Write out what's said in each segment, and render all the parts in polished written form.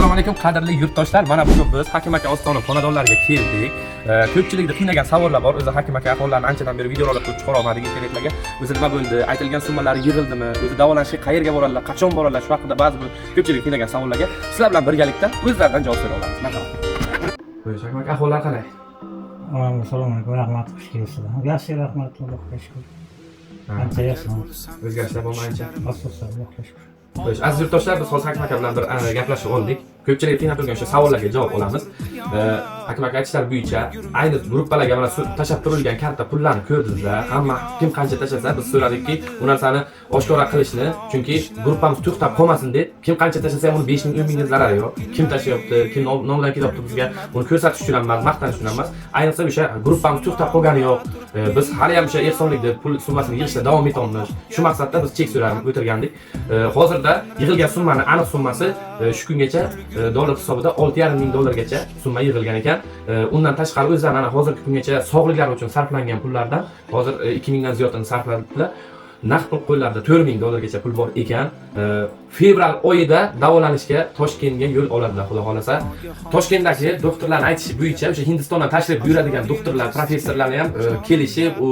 Assalomu alaykum, qadrli yurtdoshlar. Mana bugun biz Hakim aka Ostonov xonadonlariga keldik. Ko'pchilikni qiynagan savollar bor. O'zi Hakim aka ahvollarini anchadan beri videorolik qilib chiqara olmadik internetlarga. O'zi nima bo'ldi? Aytilgan summalar yig'ildimi? O'zi davolanishga qayerga boradilar? Qachon boradilar? Shu haqida ba'zi bir ko'pchilik qiynagan savollarga sizlar bilan birgalikda o'zlaridan javob so'ray olamiz. Marhamat. Xo'sh, Hakim aka, ahvollar qalay? Assalomu alaykum, rahmat, xush kelibsizlar. Yaxshi, rahmat, Allohga shukur. Ancha yaxshimiz. O'zgarishlar bormi ancha? Asosan, Allohga shukur. Xo'sh, aziz yurtdoshlar, biz hozir Hakim aka bilan bir gaplashib oldik. Ko'pchilik qiynab turgan o'sha savollarga javob olamiz. Hakim aka aytishlari bo'yicha, ayni gruppalarga mana tashlab turilgan karta pullarni ko'rdingizlar. Hamma kim qancha tashlasa, biz so'radikki, u narsani oshkora qilishni, chunki gruppamiz to'xtab qolmasin deb, kim qancha tashlasa ham uni 5 ming, 10 mingga zarari yo'q. Kim tashlayapti, kim nomidan kelyapti bizga, uni ko'rsatish uchun ham emas, maqtanish uchun ham emas. Ayniqsa o'sha gruppamiz to'xtab qolgani yo'q. Biz hali ham o'sha ehsonlik deb pul summasini yig'ishda davom etamiz. Shu maqsadda biz chek so'rab o'tirgandik. Hozirda yig'ilgan summani aniq summasi shu kungacha dollar hisobida 6,5 ming dollargacha summa yig'ilgan ekan. Undan tashqari o'zlari mana hozirgi kungacha sog'liklari uchun sarflangan pullardan hozir 2 mingdan ziyodini sarfladilar. Naqd pul qo'llarida 4 ming dollargacha pul bor ekan. Fevral oyida davolanishga Toshkentga yo'l oladilar, xudo xohlasa. Toshkentdagi doktorlarning aytishi bo'yicha o'sha Hindistondan tashrif buyuradigan doktorlar, professorlarni ham kelishib, u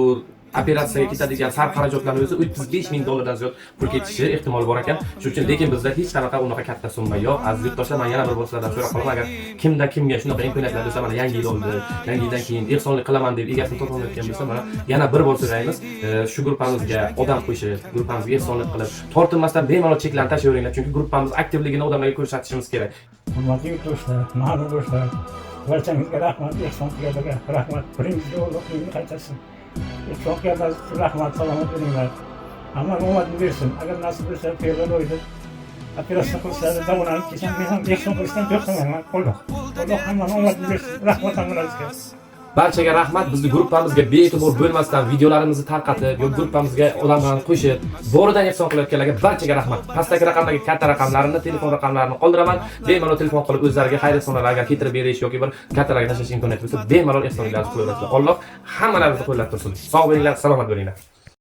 operatsiyaga ketadigan sarf xarajatlarni o'zi 35 ming dollardan ziyod pul ketishi ehtimoli bor ekan. Shuning uchun lekin bizda hech qanaqa unaqa katta summa yo'q. Aziz yurtdoshlar, men yana bir bor sizlardan so'rab qolaman, agar kimda kimga shunaqa imkoniyatlar bo'lsa, mana yangi yil oldi, yangi yildan keyin ehsonlik qilaman deb egasini topolmayotgan bo'lsa, mana yana bir bor so'raymiz. Shu gruppamizga odam qo'shib, gruppamizga ehsonlik qilib, tortinmasdan bemalol cheklarni tashlayveringlar, chunki gruppamiz aktivligini odamlarga ko'rsatishimiz kerak. Hurmatli yurtdoshlar, ma'lum do'stlar, barchangizga rahmat, ehson qilganlarga rahmat. Biringizga Alloh pulini qaytarsin. Ehson qilganlar rahmat, salomat bo'linglar. Hamma omadini bersin. Agar nasib bo'lsa, fevral oyida operatsiya qilishadi, davolanib kelsam, men ham ehson qilishdan to'xtamayman. Alloh, Alloh hammani omadini bersin. Rahmat hammalaringizga. Barchaga rahmat. Bizni gruppamizga bee'tibor bo'lmasdan videolarimizni tarqatib, yoki gruppamizga odamlarni qo'shib, boridan ehson qilayotganlarga barchaga rahmat. Pastdagi raqamdagi karta raqamlarini, telefon raqamlarini qoldiraman. Bemalol telefon qilib o'zlariga xayr ehsonlar agar keltirib berish yoki bir kartalarga tashlash imkoniyati bo'lsa, bemalol ehsonlarni qilaverasizlar. Alloh hammalaringizni qo'llab tursin. Sog' bo'linglar, salomat bo'linglar.